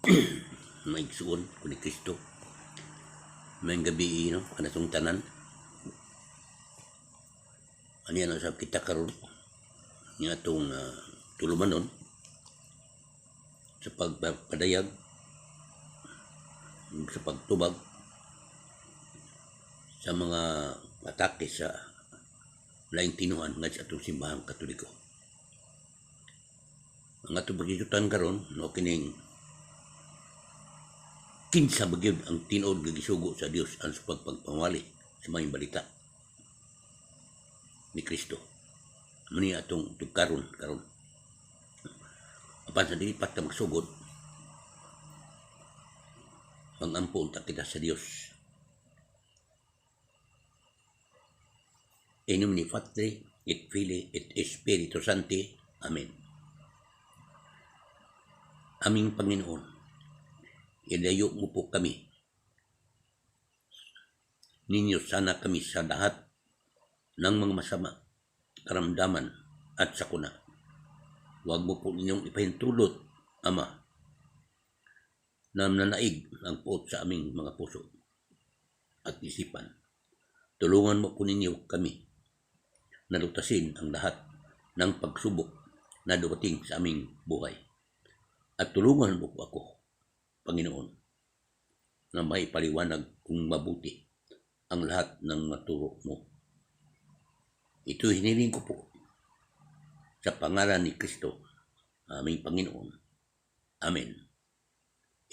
Mga igsuon ko ni Kristo. Maayong gabii, no, kanatong tanan. Ano yan usab kita karon nga atong tulumanon sa pagpadayag ug sa pagtubag sa mga atake sa laing tinuan nga sa atong Simbahang Katoliko. Ang atong paghisgutan karon no kining kinsa ba gyud ang tinuod nga gisugo sa Dios ang sa pagpangwali sa maayong balita ni Kristo. Mao ni atong tugkaron karon. Apan sa dili pa ta magsugod, mangampo unta kita sa Dios. In nomine Patri et Filii et Spiritus Sancti. Amen. Aming Panginoon, ilayo mo po kami. Ninyo sana kami sa lahat ng mga masama, karamdaman at sakuna. Huwag mo po ninyong ipahintulot, Ama, na nanaig ang puot sa aming mga puso at isipan. Tulungan mo po ninyo kami na lutasin ang lahat ng pagsubok na dumating sa aming buhay. At tulungan mo po ako, Panginoon, na maipaliwanag kung mabuti ang lahat ng maturo mo. Ito hiniling ko po sa pangalan ni Kristo, aming Panginoon. Amen.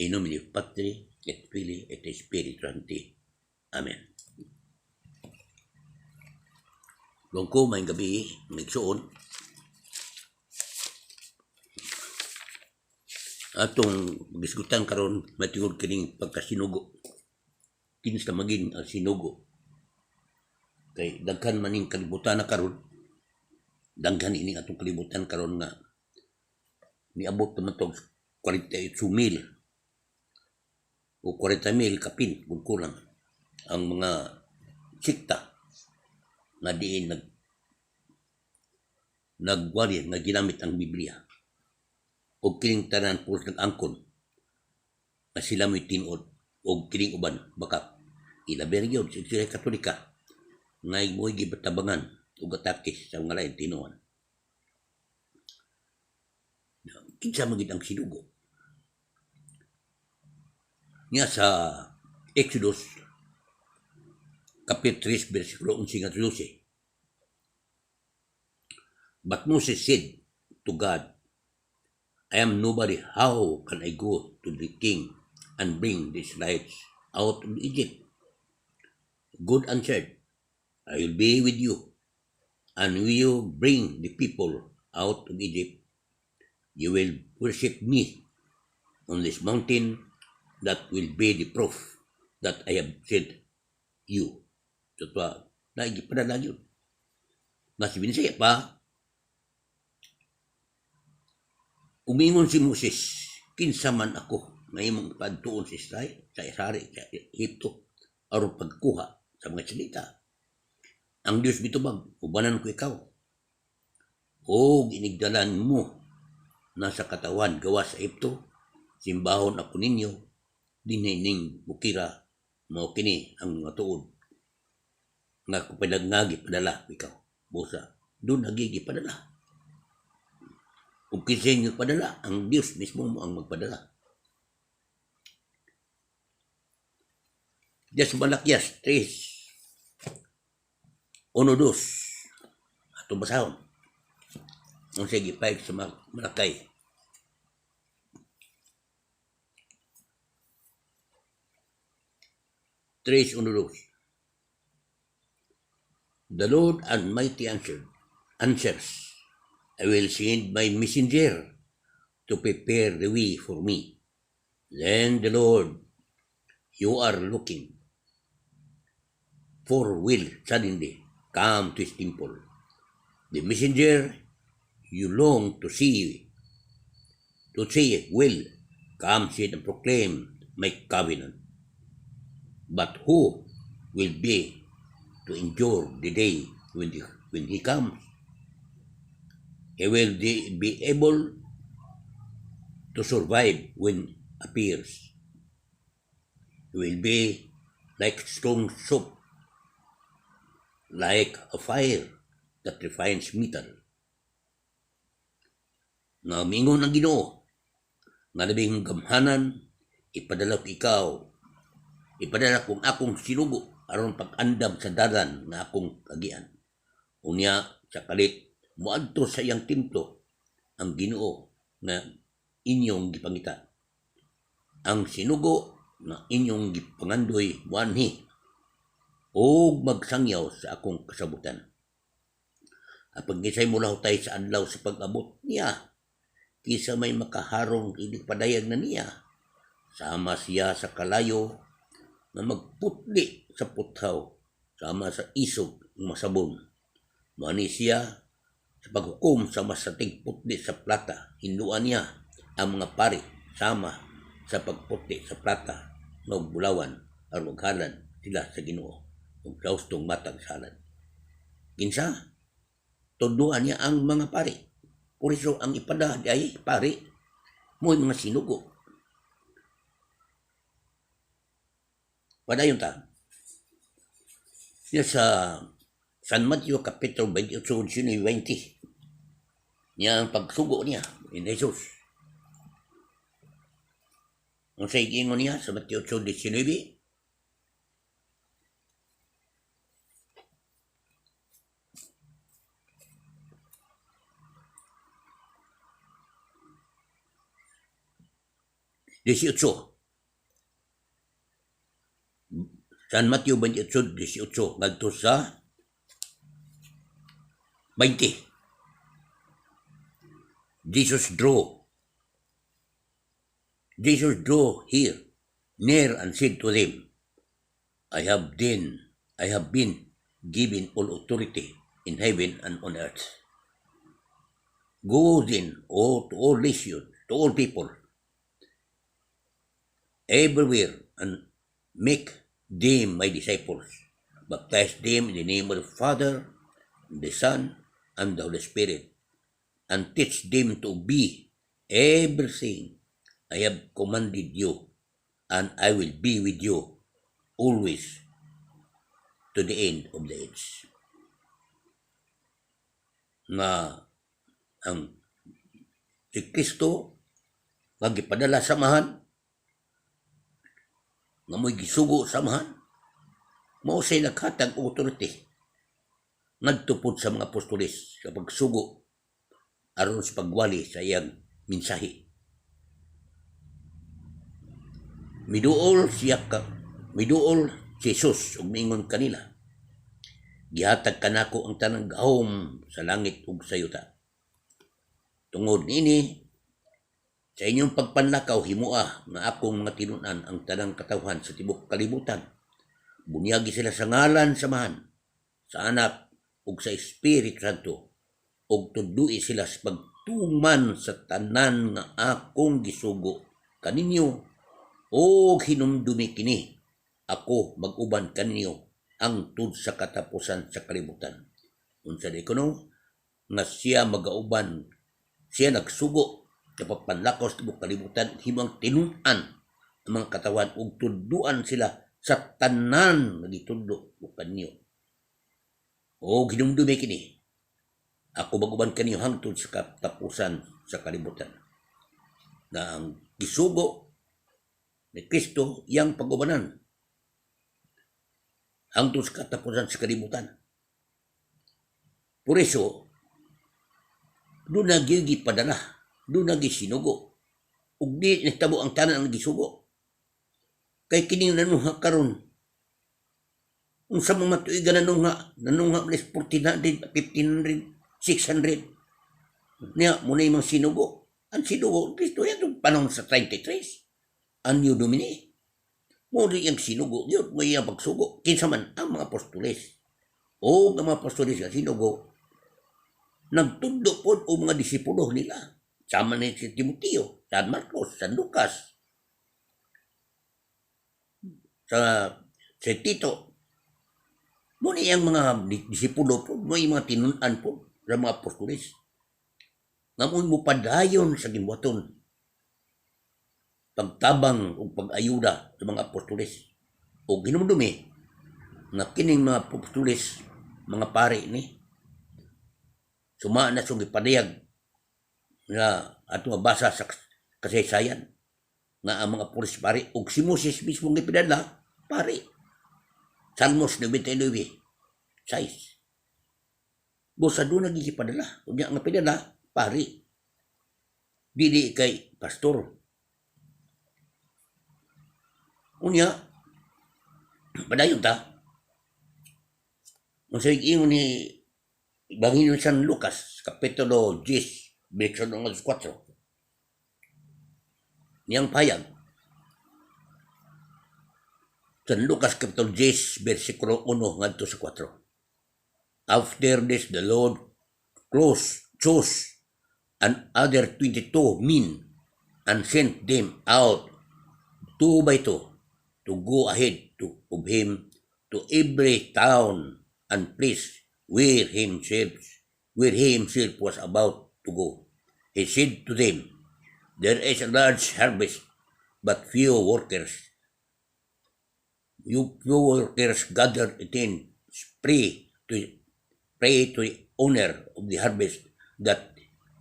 In nomine Patri et Filii et Spiritus Sancti. Amen. Luang ko, maayong gabii, mga igsuon. Atong gisgutan karon matingod kining pagkasinugo. Kinsa maging ang sinugo? Kay daghan man ning kalibutan na karon, daghan ini atong kalibutan karon nga niabot naman tog 48 mil o 40 mil kapin kung kulang ang mga sikta nga diin nagwali nga ginamit ang Biblia og kining tanan pulos nag-angkon nga sila mo'y tinuod og kining uban baka ilabi ra gyud sa Iglesia Katolika nga mo'y gibatabangan og atake sa mga laing tinuan. Kinsa man gid ang sinugo? Nga sa Exodus kapitulo 3 versikulo 11 ngadto 12. But Moses said to God, "I am nobody. How can I go to the king and bring the Israelites out of Egypt?" God answered, "I will be with you, and will you bring the people out of Egypt? You will worship me on this mountain. That will be the proof that I have sent you." So, tua, nagipadala yun. Mas binisaya pa, umingon si Moses, "Kinsa man ako nga imong ipadtuon sa Israel, sa Israel, sa Ehipto, aron pagkuha sa mga Israelita?" Ang Dios mitubag, "Ubanan ko ikaw. O inigdalan mo na sa katawan gawas sa Ehipto, simbahon ako ninyo dinhi ning bukira, mao kini ang mga tuod nga kupadag nga gipadala ikaw." Busa, doon nagigipadala. Kung kinsa inyo padala, ang Dios mismo mo ang magpadala. Diya sa Malakias 3:1-2, atong basahon. Ang sige, pahig sa Malakay. 3:1-2. The Lord Almighty answers, "I will send my messenger to prepare the way for me. Then the Lord you are looking for will suddenly come to his temple. The messenger you long to see will come sit and proclaim my covenant. But who will be to endure the day when he comes? He will be able to survive when appears. He will be like strong soap, like a fire that refines metal. Nga mingon ang Ginoo, nga labing gamhanan, ipadala ko ikaw, ipadala kong akong sinugo aron pag-andam sa dalan nga akong agian. Unya sa kalit moadto sa iyang templo ang Ginoo nga inyong gipangita. Ang sinugo nga inyong gipangandoy moanhi ug magsangyaw sa akong kasabutan. Apan kinsay molahutay sa adlaw sa pag-abot niya, kinsa may makaharong inig padayag na niya, sama siya sa kalayo nga magputli sa puthaw, sama sa isog nga masabon. Moanhi siya sa paghukom sama sa tigputli sa plata, hinloan niya ang mga pari sama sa pagputli sa plata ug bulawan aron maghalad sila sa Ginoo ug sa hustong matag sa halad. Kinsa? Tudloan niya ang mga pari. Por eso ang ipada ay pari mo mga sinugo. Padayon ta. Niya sa San Mateo Kapitulo 28, 20. Niya ang pagsugo niya in Jesus. Ang sa ingon niya sa Mateo 8:19, 18. San Mateo 28:18 ngadto sa 20. Jesus drew here near and said to them, I have been given all authority in heaven and on earth. Go then all to all nations, to all people, everywhere, and make them my disciples. Baptize them in the name of the Father, and the Son, and the Holy Spirit, and teach them to obey everything I have commanded you, and I will be with you always to the end of the age. Nga ang si Kristo nga gipadala sa Amahan, nga mo'y gisugo sa Amahan, mao siya naghatag og authority ngadto pod sa mga apostoles sa pagsugo aron sa pagwali sa iyang mensahe. Miduol siya ka, miduol si Jesus ug miingon kanila, "Gihatag kanako ang tanang gahom sa langit ug sa yuta. Tungod niini, sa inyong pagpanlakaw, himoa nga akong mga tinun-an ang tanang katawhan sa tibuok kalibutan. Bunyagi sila sa ngalan sa Amahan, sa Anak ug sa Espiritu Santo, ug tudloi sila sa pagtuman sa tanan nga akong gisugo kaninyo, ug hinumdumi kini, ako mag-uban kaninyo hangtod sa katapusan sa kalibutan." Unsa di kuno nga siya magauban, siya nagsugo sa pagpanlakaw sa tibuok kalibutan, himong tinun-an ang mga katawan ug tudluan sila sa tanan nga gitudlo ko kaninyo. O hinumdumi kini, ako mag-uban kaninyo hangtod sa katapusan sa kalibutan. Na ang gisugo ni Kristo iyang pag-ubanan hangtod sa katapusan sa kalibutan. Por eso, duna gyud gipadala, duna gyud sinugo. Ug di nahitabo ang tanan ang gisugo. Kay kining nanungha karon, unsa man matuigan nanungha, nanungha man is 1400, 1500, 600. Niya, muna yung mga sinugo. Ang sinugo, Kristo yan itong panahon sa 33. Anno Domini. Mo di iyang sinugo, yun, mo iyang pagsugo. Kinsa man ang mga apostoles. O ang mga apostoles nga sinugo, nagtudlo pod o mga disipulo nila. Sama ni si Timoteo, San Marcos, San Lucas, sa si Tito. Mo ni iyang mga disipulo po, mo mga tinun-an po sa mga apostoles. Nga mo padayon sa gimbuhaton. pagtabang ug pag-ayuda sa mga apostoles. O hinumdumi nga kining mga apostoles, mga pari ni suma na siyang gipadayag nga ato mabasa sa kasaysayan nga ang mga apostoles pari ug si Moses mismo gipinadala pari. Salmos 99:6. Busa doon nagigipadala. Unya nga pinadala, pari. Dili kay pastor. Unya, padayon ta. Unsa ingon ni Ebanghelyo ni San Lucas, Kapitulo 10, versikulo 4. Niyang payag. San Lucas Kapitulo 10, versikulo 1 ngadto sa 4. After this, the Lord chose another 22 men and sent them out two by two to go ahead of him to every town and place where he himself was about to go. He said to them, "There is a large harvest, but few workers. You few workers, gather it in, pray to the owner of the harvest that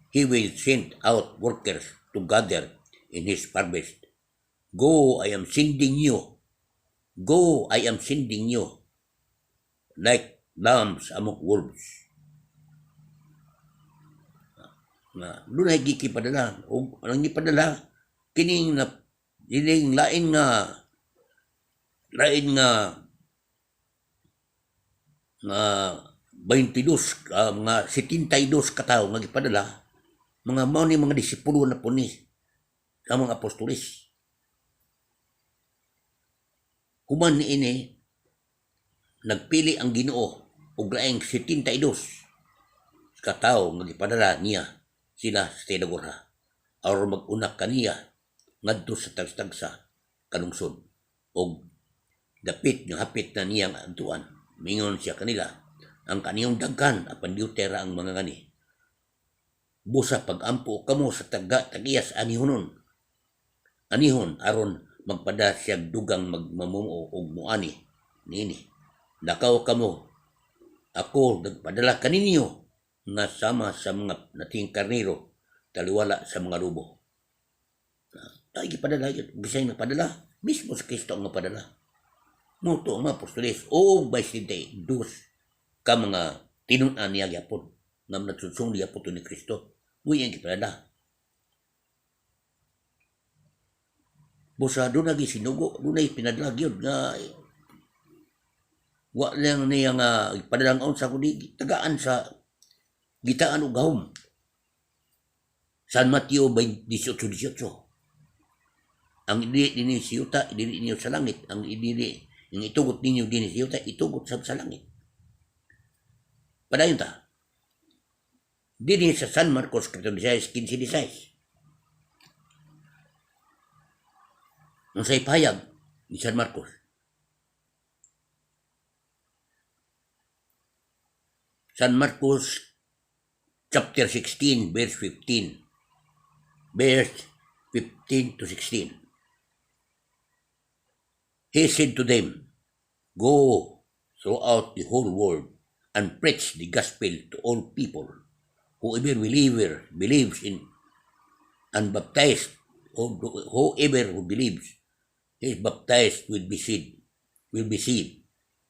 he will send out workers to gather in his harvest. Go, I am sending you. Go, I am sending you like lambs among wolves." Nga dunay gikipadala ug ang gipadala kining na kining lain nga 22, mga 72 katawo nga gipadala, mga mao ni mga disipulo na po ni sa mga apostoles. Human niini, nagpili ang Ginoo og laing 72 katawo nga gipadala niya sila sa tinagurha aron mag-una kaniya ngadto sa tagsa kalungsod og dapit nga hapit na niyang adtuan. Mingon siya kanila, "Ang kaniyong daghan apan diutay ra ang mga ngani. Busa pag-ampo kamo sa taga tag-iyas anihonon anihon aron magpada siya dugang magmamumuo og muani niini. Lakaw kamo, ako nagpadala kaninyo nga sama sa mga nating karnero taliwala sa mga lobo." Tayo gipadala yun. Bisay nga padala, mismo sa Kristo ang padala. Muto ang mga apostoles o 22 ka mga tinun-an niya gyapon nga nagsunsong niya po ni Kristo. Muy ang gipadala. Busa doon nagi sinugo, doon ay pinadala gyud nga wa lang niya nga ipadalang sa kundi tagaan sa gitaan og gahom. San Mateo 18:18. Ang idili dinhi sa yuta, idili ninyo sa langit. Ang idili, ang itugot ninyo dinhi sa yuta, itugot sab sa langit. Padayon ta. Dinhi sa San Marcos Kapitulo 16, 15, 16. Unsay pahayag ni San Marcos? San Marcos chapter 16 verse 15. Verse 15 to 16. He said to them, "Go throughout the whole world and preach the gospel to all people. Whoever believes in and baptized, or whoever who believes is baptized will be saved, will be saved.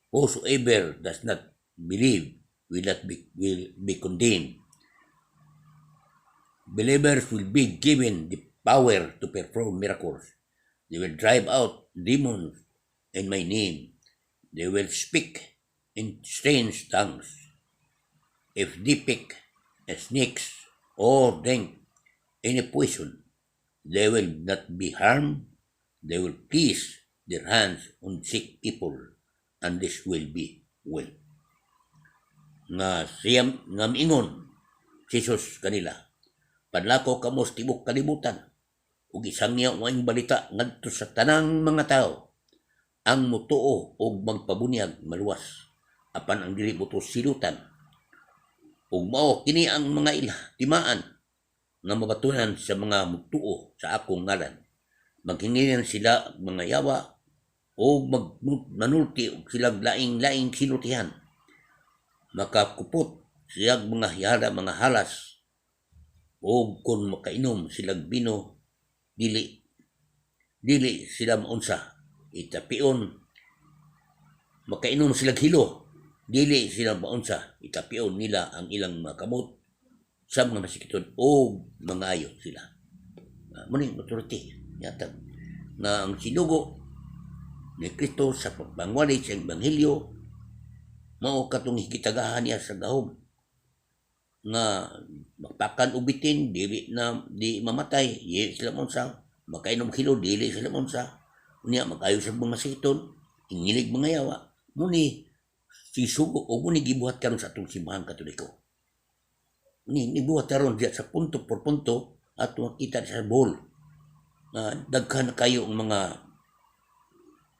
Whosoever does not believe will not be will be condemned. Believers will be given the power to perform miracles. They will drive out demons in my name. They will speak in strange tongues. If they pick snakes or drink any poison, they will not be harmed. They will place their hands on sick people, and this will be well." Nga siyam nga miingon si Jesus kanila, "Padlakaw kamo sa tibok kalibutan ug isangyaw ang balita ngadto sa tanang mga tawo. Ang mutuo ug magpabunyag maluwas, apan ang dili mutuo silutan. Ug mao kini ang mga ila timaan nga mabatunan sa mga mutuo sa akong ngalan. Maghinginan sila mga yawa o manulti og sila laing-laing sinultihan. Makakupot siya mga hiyala, mga halas, o kung makainom silag bino, dili dili sila maunsa. Itapion, makainom silag hilo, dili sila maunsa. Itapion nila ang ilang mga kamot sa mga masikiton o mga ayo sila. Muna yung authority yata nga ang sinugo ni Kristo sa pagpangwali sa Ebanghelyo mao katong gitagahan niya sa gahom nga mapakan og bitin, dili na di mamatay, dili sila maunsa, makainom hilo, dili sila maunsa, unya mag-ayo sa mga masikiton, ingilig mga yawa. Muni sisugo o muni gibuhat karon sa atong Simbahan Katoliko. Ni gibuhat karon diya sa punto por punto at makita sa Bohol nga daghan kayo ang mga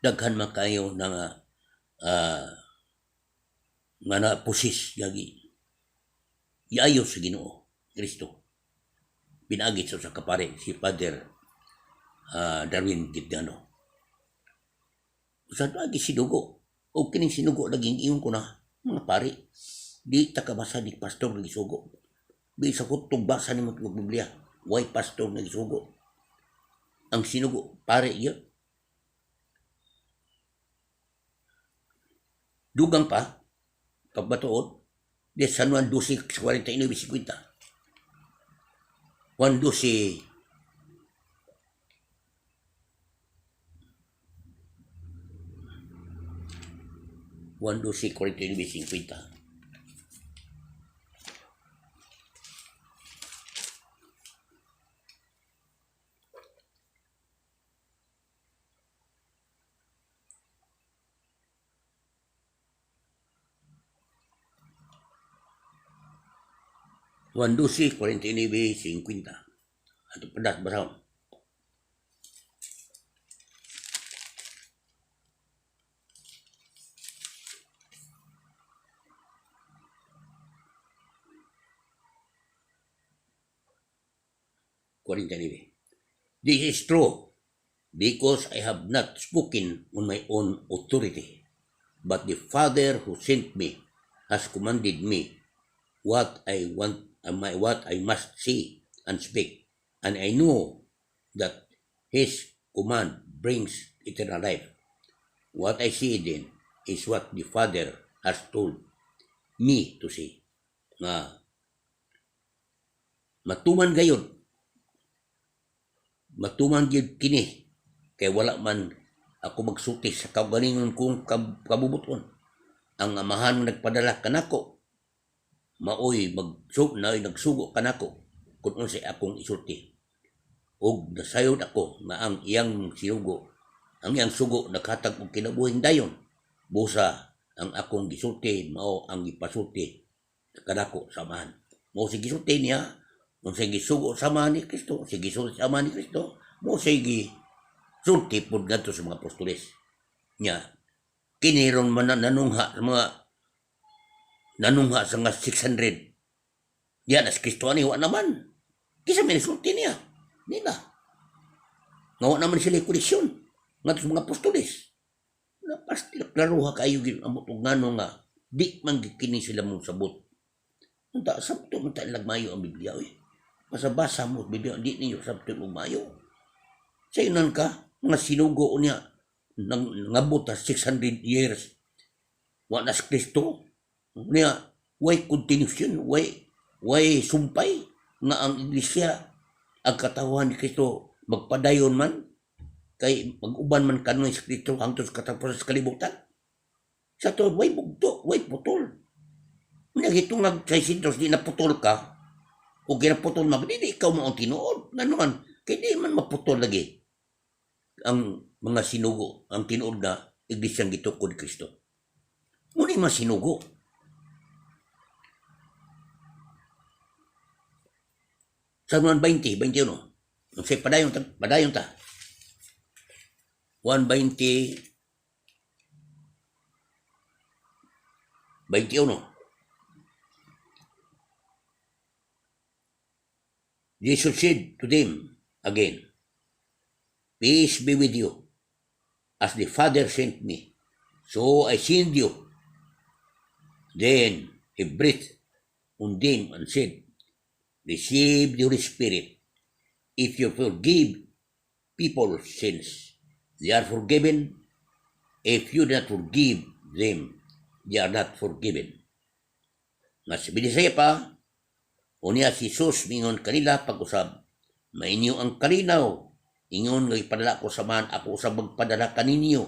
daghan man kayo nga nga na-possess lagi iayo sa Ginoo Kristo pinaagi sa kapare si Father Darwin Gitgano. Sa lagi sinugo o kining sinugo laging ingon ko na mga pare, di ta kabasa ni pastor nga gisugo. Di sa kutog basa ni mo Biblia, way pastor nga gisugo. Ang sinugo pare yun. Dugang pa pagbatuod di San Juan 12:49:50. Juan 12 Juan 12:49:50. Juan 12:49:50. Ato padas basahon. 49. This is true, because I have not spoken on my own authority, but the Father who sent me has commanded me what I want, what I must say and speak, and I know that His command brings eternal life. What I say then is what the Father has told me to say. Nga matuman gayud, matuman gyud kini kay wala man ako magsulti sa kaugalingon kong kabubuton. Ang Amahan nga nagpadala kanako maoy magsug na nagsugo kanako kung unsay akong isulti. Ug nasayod ako nga ang iyang sinugo, ang iyang sugo naghatag og kinabuhing dayon. Busa ang akong gisulti mao ang gipasulti kanako sa Amahan. Mao si gisulti niya unsay gisugo sa Amahan ni Kristo, si gisulti sa Amahan ni Kristo, mao say gisulti pud ngadto sa mga apostoles. Nya kini ron man nanungha sa mga nanungha sa nga 600. Diya na si Kristo ani wa naman. Kisa may nasulti niya nila. Nga wa naman sila koneksyon ngadto sa mga apostoles. Napasti klaruha kayo gyud amot og ngano nga di man gyud kini sila mong sabot. Unta sabto man ta lagmayo ang Biblia oy. Basa-basa mo Biblia, di ninyo sabto og mayo. Sa inan ka mga sinugo niya nang ngabot ta 600 years wa na si Kristo niya, way continuation, way sumpay nga ang iglesia, ang katawan ni Kristo magpadayon man kay mag-uban man kanunay si Kristo hangtod sa katapusan sa kalibutan. Sa to way bugto, way putol. Unya gitungag 600 di naputol ka o ginaputol mag di ikaw mo ang tinuod. Ngano man kay di man maputol lagi ang mga sinugo, ang tinuod na iglesia gitukod Kristo. Muna yung mga sinugo. Sa 1:20, 21. Unsay padayon ta, padayon ta. 1:20, 21. Jesus said to them again, "Peace be with you. As the Father sent me, so I send you." Then he breathed on them and said, "Receive the Holy Spirit. If you forgive people sins, they are forgiven. If you do not forgive them, they are not forgiven." Nga sa Binisaya pa, unya si Jesus mingon kanila pag-usab, "Mainyo ang kalinaw, ingon nga ipadala ko sa Amahan, ako usab magpadala kaninyo."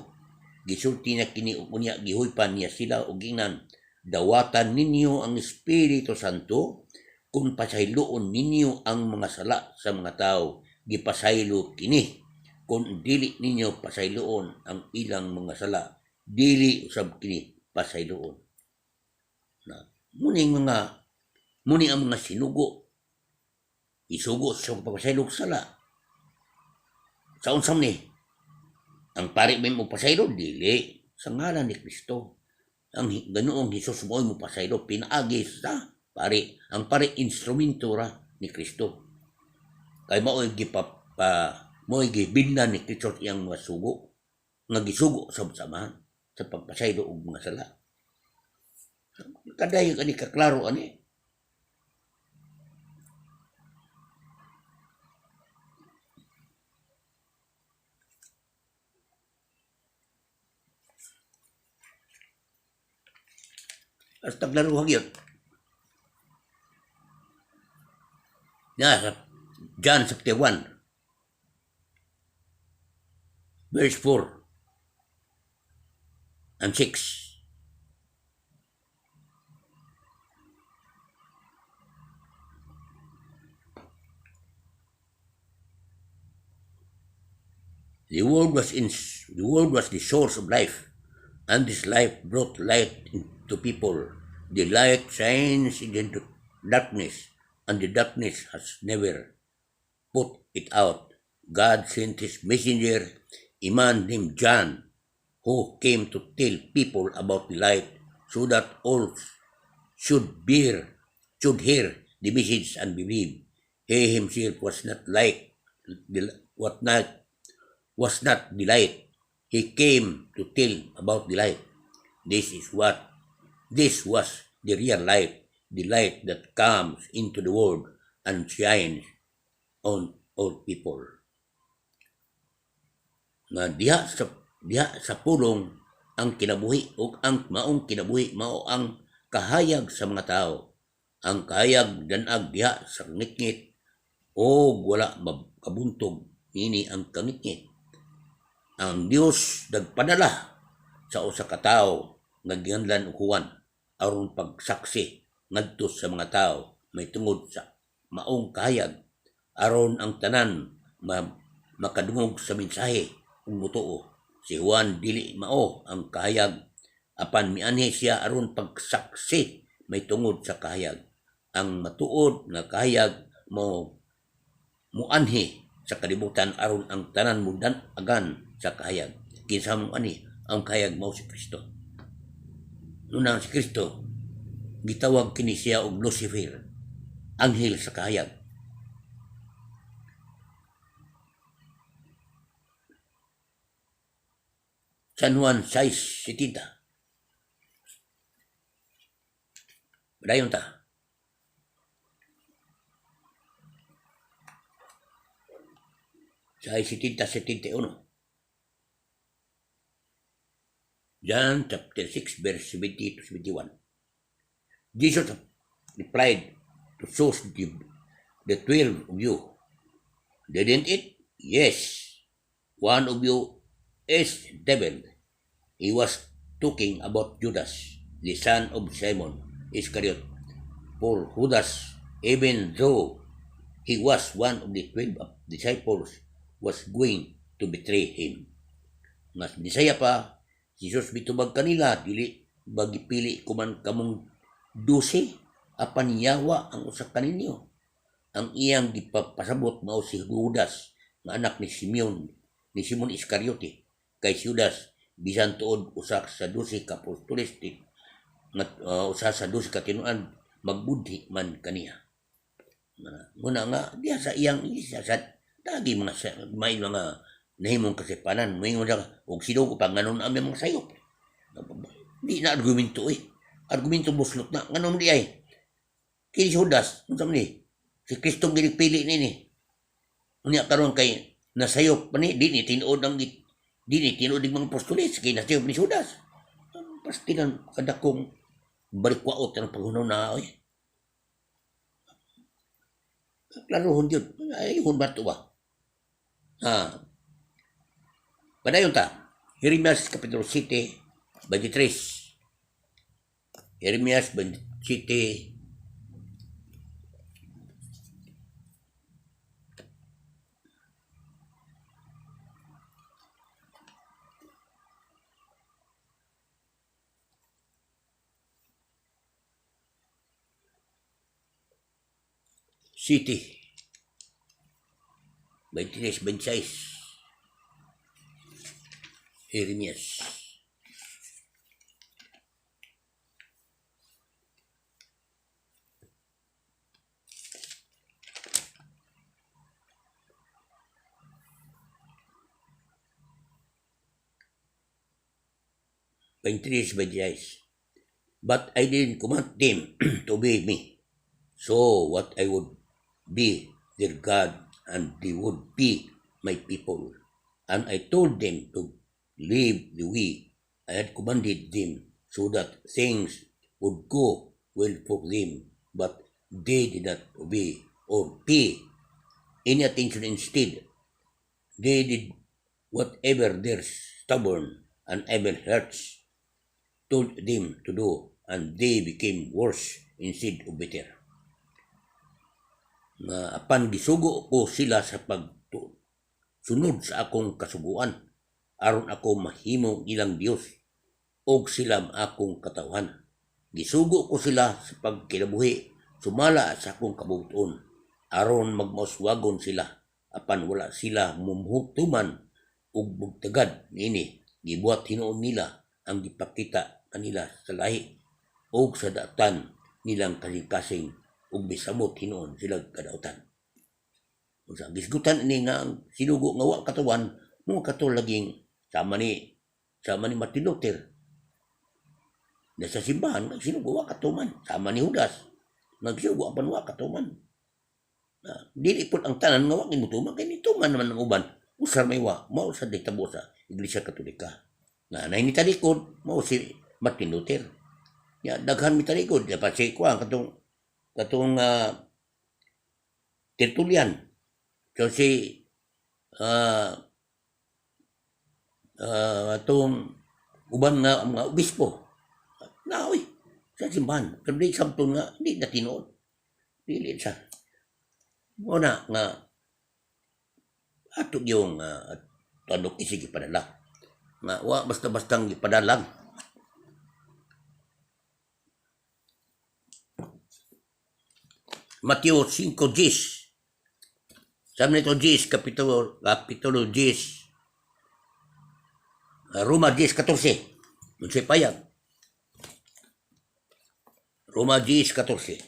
Gisulti na kini ug unya gihuypan niya sila og giingnan, "Dawatan ninyo ang Espiritu Santo. Kung pasayloon ninyo ang mga sala sa mga tao, gipasaylo kini. Kung dili ninyo pasayloon ang ilang mga sala, dili usab kini pasayloon." Na muni ang mga sinugo, isugo sa pagpasaylo og sala sa unsam ni ang pari may mo pasaylo? Dili sa ngalan ni Kristo. Ang Ginoong Hesus mo mo pasaylo pinaagi sa pari. Ang pari, instrumento ra ni Kristo, kay mao'y gipapa, mao'y gibilnan ni Kristo iyang mga sugo nga gisugo sa samahan sa pagpasaylo og mga sala. Kadayon ani, kaklaro ani. Hasta klaro gyud. Na sa John chapter 1 verse 4 and 6. The Word was the source of life, and this life brought light to people. The light shines in the darkness, and the darkness has never put it out. God sent his messenger, a man named John, who came to tell people about the light so that all should hear the message and believe. He himself was not like the what not was not the light. He came to tell about the light. This was the real light, the light that comes into the world and shines on all people. Nga diha sa pulong ang kinabuhi, ug ang maong kinabuhi mao ang kahayag sa mga tao. Ang kahayag danag diha sa kangitngit ug wala makabuntog niini ang kangitngit. Ang Dios nagpadala sa usa ka tawo nga gianlan og Juan aron pagsaksi ngadto sa mga tawo may tungod sa maong kahayag, aron ang tanan makadungog sa mensahe ug motuo. Si Juan dili mao ang kahayag, apan mianhi siya aron pagsaksi may tungod sa kahayag. Ang matuod nga kahayag mo muanhi sa kalibutan aron ang tanan mudan-agan sa kahayag. Kinsa mo ani ang kahayag? Mao si Kristo. Nunang si Kristo, gitawag kini siya og Lucifer, anghel sa kahayag. San Juan 6:70. Padayon ta. 6:70, 71. John chapter 6 verse 70 to 71. Jesus replied to those the 12 of you, didn't it? Yes. One of you is devil. He was talking about Judas, the son of Simon Iscariot. For Judas, even though he was one of the 12 disciples, was going to betray him. Mas Bisaya pa, si Jesus mitubag kanila, "Dili ba gipili ko man kamong 12? Apan yawa ang usa kaninyo." Ang iyang gipapasabot mao si Judas nga anak ni Simon Iscariote. Kay si Judas, bisan tuod usa sa 12 ka apostoles, nga usa sa 12 ka tinuan, magbudhi man kaniya. Muna nga diha sa iyang iglesia sa dagi mga may mga Nahimong kasipanan, moingon siya, og sinugo pa nganon ang mga sayop. Di na argumento eh. Argumento buslot na. Nganon di ay. Kini si Judas, unsa man ni? Si Kristo ginipili nini. Unya karon kay nasayop pa ni, di ni tinuod ang mga apostoles kay nasayop ni Judas. Pastilan kadakong balikwaot ang paghunong na oy. Klarohon yun. Ay, hun ba ito ba? Ha. Padayon ta. Jeremias Kapitulo 7, 23. Jeremias 27, City. 23, 26. Jeremias. 23, 26. But I didn't command them to obey me. So what I would be their God and they would be my people. And I told them to live the way I had commanded them so that things would go well for them. But they did not obey or pay any attention. Instead, they did whatever their stubborn and evil hearts told them to do, and they became worse instead of better. Nga apan gisugo ko sila sa pagsunod sa akong kasuguan aron ako mahimo ilang Dios og sila akong katawhan. Gisugo ko sila sa pagkinabuhi sumala sa akong kabubut-on aron magmauswagon sila, apan wala sila mumutuman ug mugtagad niini. Gibuhat hinuon nila ang gipakita kanila sa lahi ug sa datan nilang kasing-kasing ug misabot hinuon sila kadautan. Unsa gisgutan ini nga ang sinugo nga wa katuwan mo kato laging sama ni Martin Luther na sa simbahan nagsinugo wa katuman, sama ni Judas nagsinugo apan wa katuman. Dili pud ang tanan nga wa gimutuman kay nituman naman ang uban. Usar may wa mao sa ditabo sa Iglesia Katolika. Nga nay ni talikod mao si Martin Luther. Ya daghan mi talikod ya pa si kuan katong Tertullian. So si atong uban nga mga obispo na oy sa simbahan pero di samton nga di na tinuod dili sa mo na nga ato yung tandok isig ipadala nga wa basta-bastang ipadalang. Mateo 5:10. Sabi nito 10, kapitulo 10, Roma 10:14. Unsay payag? Roma 10:14.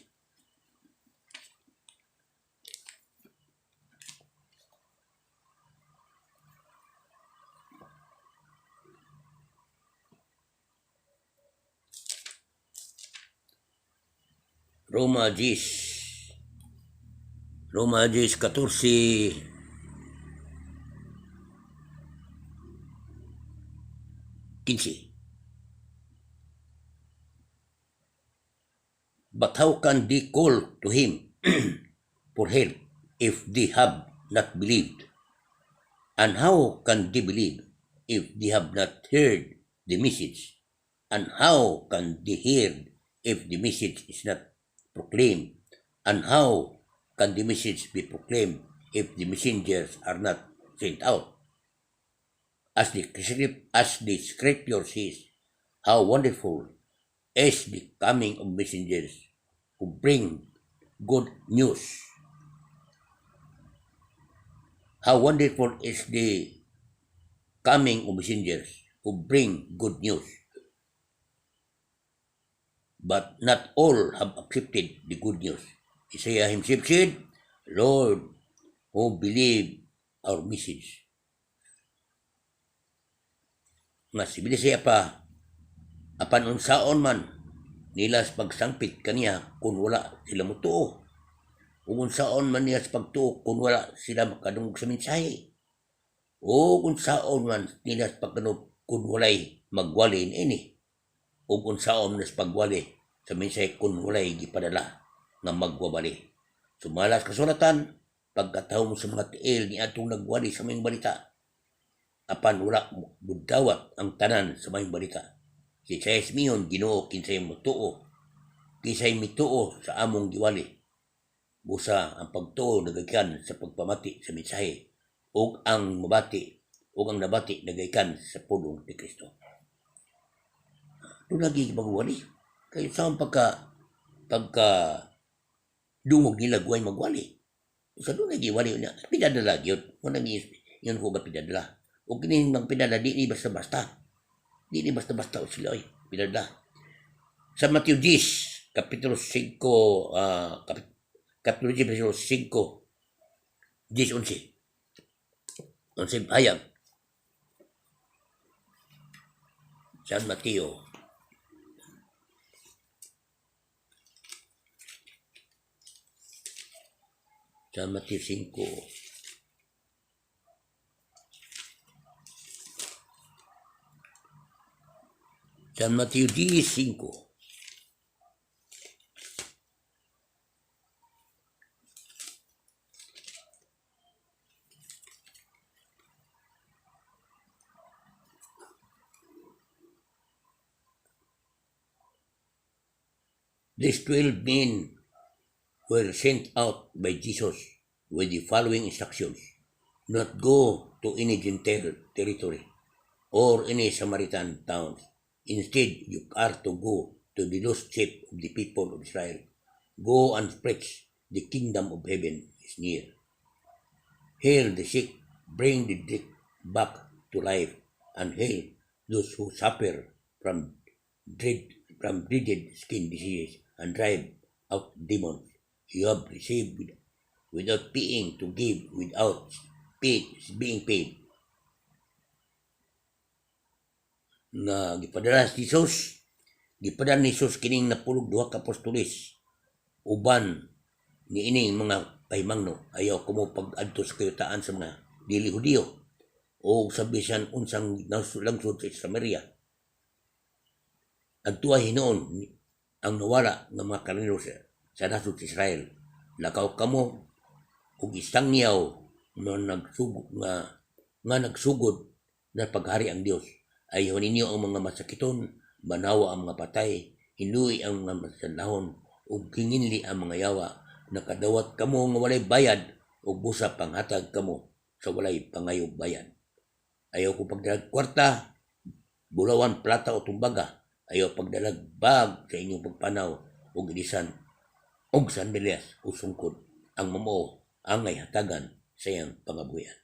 Roma 10. Roma 10:14. 15. But how can they call to him for help if they have not believed? And how can they believe if they have not heard the message? And how can they hear if the message is not proclaimed? And how can the message be proclaimed if the messengers are not sent out? As the scripture says, how wonderful is the coming of messengers who bring good news. How wonderful is the coming of messengers who bring good news. But not all have accepted the good news. Isaiah himself said, "Lord, who believe our message?" Nga si Bilisaya pa, apan unsaon man nila sa pagsangpit kaniya kung wala sila motuo? Ug unsaon man nila sa pagtuo kung wala sila makadungog sa mensahe? Ug unsaon man nila sa pagdungog kung walay magwali niini? Ug unsaon man sa pagwali sa mensahe kung walay gipadala nga magwawali? Sumala sa kasulatan, pagkatahom sa mga tiil ni atong nagwali sa maayong balita, apan wala mudawat ang tanan sa maayong balita. Si Isaias miingon, "Ginoo, kinsay motuo, kinsay mituo sa among giwali?" Busa ang pagtuo nagagikan sa pagpamati sa mensahe, ug ang mabati ug ang nabati nagagikan sa pulong ni Kristo. Doon lagi magwali. Kay sa pagka pagka dungog nila guway magwali. Sa doon lagi wali niya, pinadala gyud. Mo nang ingon ko nga pinadala. Ug kini magpinadala di ni basta-basta. Di ni basta-basta o sila oy, pinadala. Sa Mateo 10, Kapitulo 5, Kapitulo 10, versikulo 5, 10, 11. 11 hayag. San Mateo. San Mateo 5. San Mateo 10, 5. These 12 men were sent out by Jesus with the following instructions: Not go to any Gentile territory or any Samaritan towns. Instead, you are to go to the lost sheep of the people of Israel. Go and preach, "The kingdom of heaven is near." Heal the sick, bring the dead back to life, and heal those who suffer from dreaded skin diseases and drive out demons. You have received without paying to give without being paid. Nga gipadala si Jesus, gipadala ni Jesus kining 12 ka apostoles uban niining mga pahimangno: Ayaw kamo pag-adto sa kayutaan sa mga dili Hudiyo o sa bisan unsang lungsod sa Samaria. Adtoa hinuon ang nawala nga mga karnero sa nasod sa Israel. Lakaw kamo ug isangyaw nga nagsugod na paghari ang Dios. Ayuhon ninyo ang mga masakiton, banawa ang mga patay, hinlui ang mga masanlahon, ug hinginli ang mga yawa. Nakadawat kamo nga walay bayad, ug busa panghatag kamo sa walay pangayog bayad. Ayaw ko pagdalag kwarta, bulawan, plata o tumbaga. Ayaw pagdalag bag sa inyong pagpanaw ug ilisan og sandalyas o sungkod. Ang mamuo angay hatagan sa iyang pangabuhian.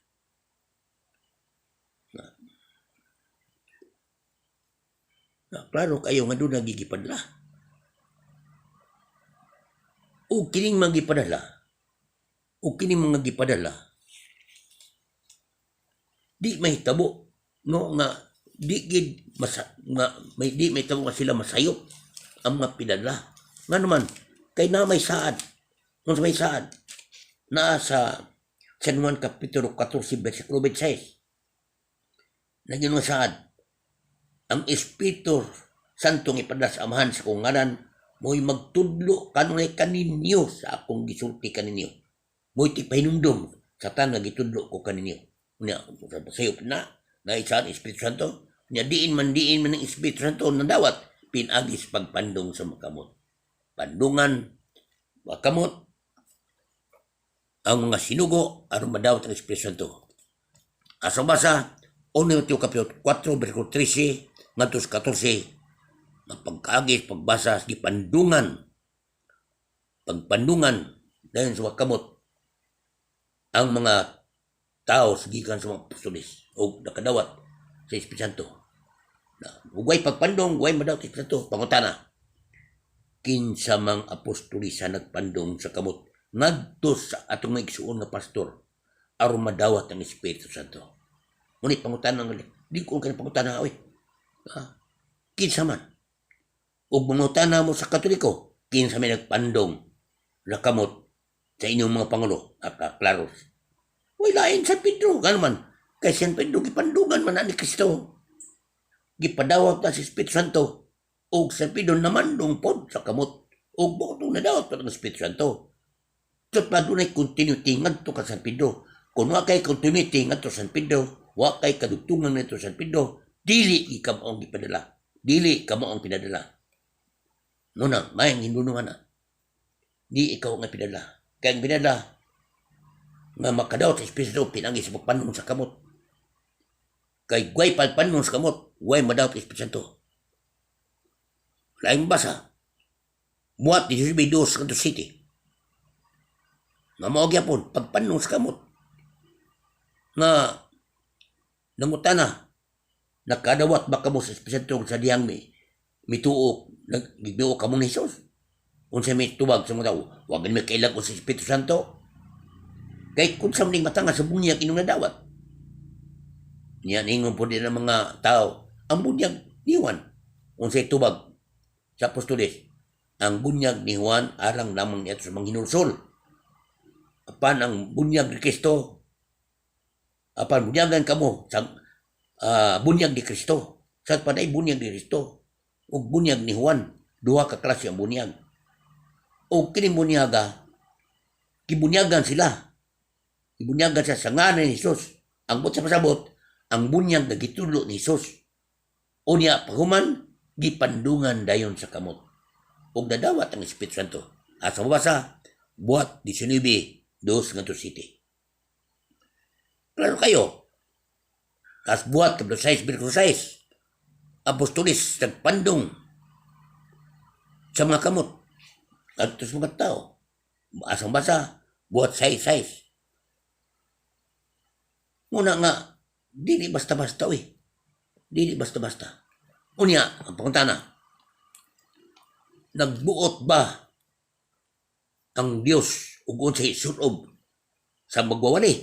Na, klaro kayo nga doon nagigipadala. O kining mga gipadala, o kining mga gipadala, di mahitabo no nga di gid masa, nga may di mahitabo nga sila masayop ang mga pinadala. Nga naman kay na may saad, kung may saad naa sa San Juan Kapitulo 14 versikulo 26. Naging nga saad, ang Espiritu Santo nga ipadala sa Amahan sa akong ngalan mo'y magtudlo kanunay kaninyo sa akong gisulti kaninyo. Mo'y tipahinumdom sa tanan nga gitudlo ko kaninyo. Unya, sayop na, na isa ang Espiritu Santo. Unya, diin man ang Espiritu Santo nadawat, pinagis pagpandong sa makamot. Pandungan, makamot, ang mga sinugo aron madawat ang Espiritu Santo. Asa basa, 1 Timoteo Kapitulo 4, versikulo 13, ngadto sa 14, nga pagkaagis, pagbasa, gipandungan, pagpandungan, dahil sa kamot, ang mga tao sa gikan sa mga apostoles o nakadawat sa Espiritu Santo. Na, ugway pagpandong, ugway madawat sa Espiritu Santo, pangutana, kinsa mang apostoles sa nagpandong sa kamot ngadto sa atong mga igsuon nga pastor aron madawat ang Espiritu Santo? Ngunit pangutana ng di ko kani pangutana oy. Ah, kinsa man? Ug mangutana mo sa Katoliko, kinsa may nagpandong sa kamot sa inyong mga pangulo, at klaros. Way lain San Pedro, gano man. Kay San Pedro gipandungan man na ni Kristo. Gipadawat na si Espiritu Santo. Ug San Pedro namandong pod sa kamot. Ug buot nadawat pa ng Espiritu Santo. So pa dunay continuity ngadto ka San Pedro. Kung wa kay continuity ngadto San Pedro, wa kay kadugtungan ngadto San Pedro, dili ikaw ang gipadala. Dili kamo ang pinadala. Muna, may hinunungan na. Di ikaw ang pinadala. Kaya ang pinadala, nga makadawat sa Espiritu, pinagi sa pagpanong sa kamot. Kay guay pagpanong sa kamot, guay madawat sa Espiritu Santo. Laing basa. Buhat 19 kanto city. Nga mao gyapon pagpanong sa kamot. Nga nangutana, nakadawat ba kamo sa Espiritu Santo sa diyang mi mituo nagbio kamo ni Jesus? Unsa may tubag sa mga tao, wag mi kailag sa Espiritu Santo. Kay kung sa maning matanga sa bunyag inyong nadawat. Niya ningon po din ang mga tao, ang bunyag ni Juan. Unsay tubag sa apostoles, ang bunyag ni Juan alang lamang niya sa mga hinulsol. Apan ang bunyag ni Kristo, apan bunyagan kamo sa bunyag ni Kristo. Sa panay bunyag ni Kristo ug bunyag ni Juan, duha ka klase ang bunyag. O kini bunyaga, gibunyagan sila. Gibunyagan sa ngalan ni Jesus. Ang buot sa pasabot, ang bunyag na gitulo ni Jesus. Unya paghuman, gipandungan dayon sa kamot. Ug nadawat ang Espiritu Santo. Asa mabasa, Buhat 19, 2 ngadto 7. Klaro kayo. As Buhat kapitulo 6, versikulo 6. Apostolis nagpandong sa mga kamot at sa mga tao. Asang basa, Buhat 6, 6. Muna nga, dili basta-basta, uy. Dili basta-basta. Unya, ang pangutana, nagbuot ba ang Dios ug unsay sulob sa magwawali?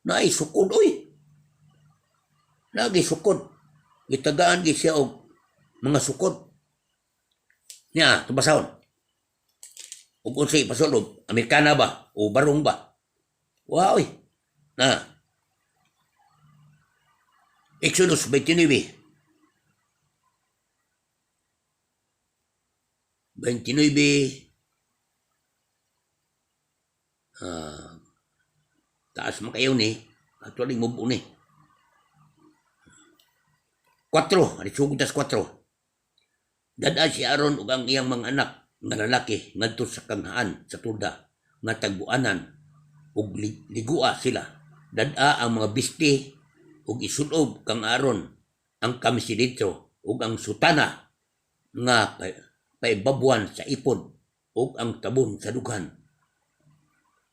Naay sukod, uy. Lagi sukod. Gitagaan gi siya og mga sukod. Nya, tubasahon. Ug unsay pasulob, Amerikana ba o barong ba? Wa, uy. Na. Exodus 29. 29, taas man kayo ni actually move ni 4 ani sugod tas 4. Dad-a si Aaron ug ang iyang mga anak nga lalaki ngadto sa kanghaan sa tolda nga tagbuanan ug ligua sila. Dad-a ang mga bisti ug isulob kang Aaron ang kamisilitro ug ang sutana nga paibabuan sa ipod ug ang tabon sa dughan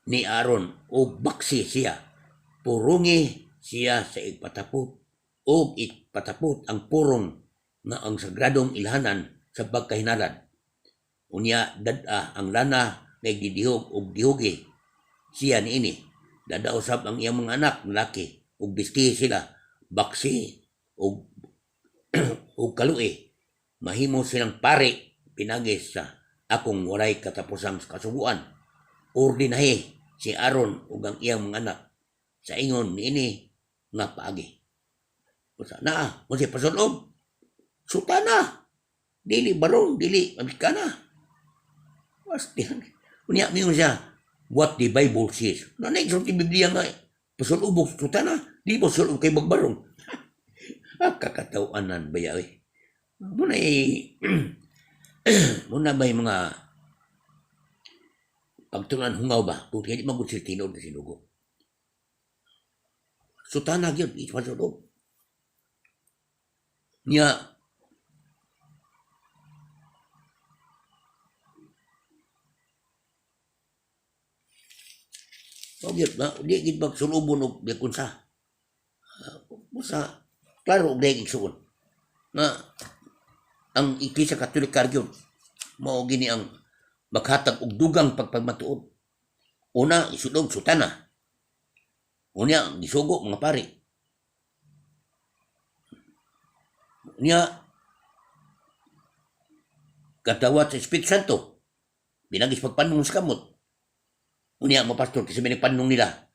ni Aaron ug baksi siya. Purungi siya sa ipatapot ug ipatapot ang purong nga ang sagradong ilhanan sa pagkahinalad. Unya dad-a ang lana nga igdidihog ug dihugi siya niini. Dad-a usab ang iyang mga anak lalaki ug bistihi sila, baksi ug kalui. Mahimo silang pari pinagi sa akong walay katapusang kasuguan. Ordinahe si Aaron ug ang iyang mga anak sa ingon niini nga paagi. Usa naa, unsay pasulob? Sutana. Dili barong, dili Amerikana. Basti. Unya mingon siya, what the Bible says. Nanay sa Biblia nga pasulob og sutana, di ba sulob kay magbarong? Ah, kakatawanan ba yaw eh. Muna eh, muna ba yung mga pagtunan hungaw ba? Kung kaya di magod sila tinuod na sinugo. Sutana gyud, ipasulob. Nya, o gyud ba, di gyud magsulubon og biyakunsa. Basta, klaro og dahil igsuon. Nga, ang Iglesia Katolika gyud, mao gini ang maghatag og dugang pagpagmatuod. Una, isulob sutana. Unya, gisugo mga pari. Nya kadawat sa Espiritu Santo pinaagi sa pagpanong sa kamot. Unya mo pastor kasi may nagpanong nila.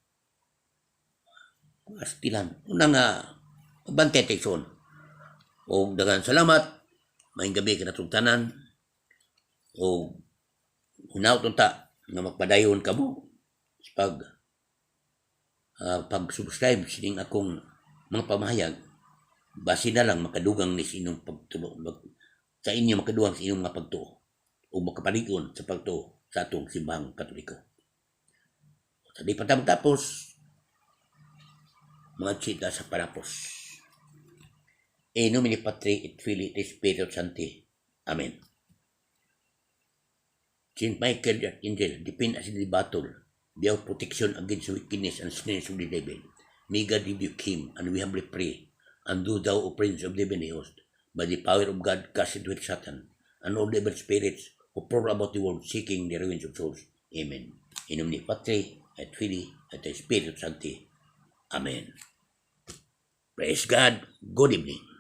Pastilan. Una nga magbantay tayo soon. O daghang salamat. Maayong gabii kanatong tanan. O hinaot unta nga magpadayon kamo sa pag-subscribe sining akong mga pamahayag, basi na lang makadugang ni sa inyong pagtuo, sa inyo makadugang sa inyong mga pagtuo o makapalig-on sa pagtuo sa atong Simbahang Katoliko. Sa di pa ta matapos, mga chika sa panapos. In nomine Patri et Filii et Spiritus Sancti. Amen. Saint Michael the Archangel, defend us in the battle. Be our protection against wickedness and snares of the devil. May God rebuke him, and we humbly pray. And do thou, O Prince of the heavenly host, by the power of God, cast into hell Satan, and all the evil spirits who prowl about the world seeking the ruins of souls. Amen. In nomine Patri et Filii et Spiritus Sancti. Amen. Praise God. Good evening.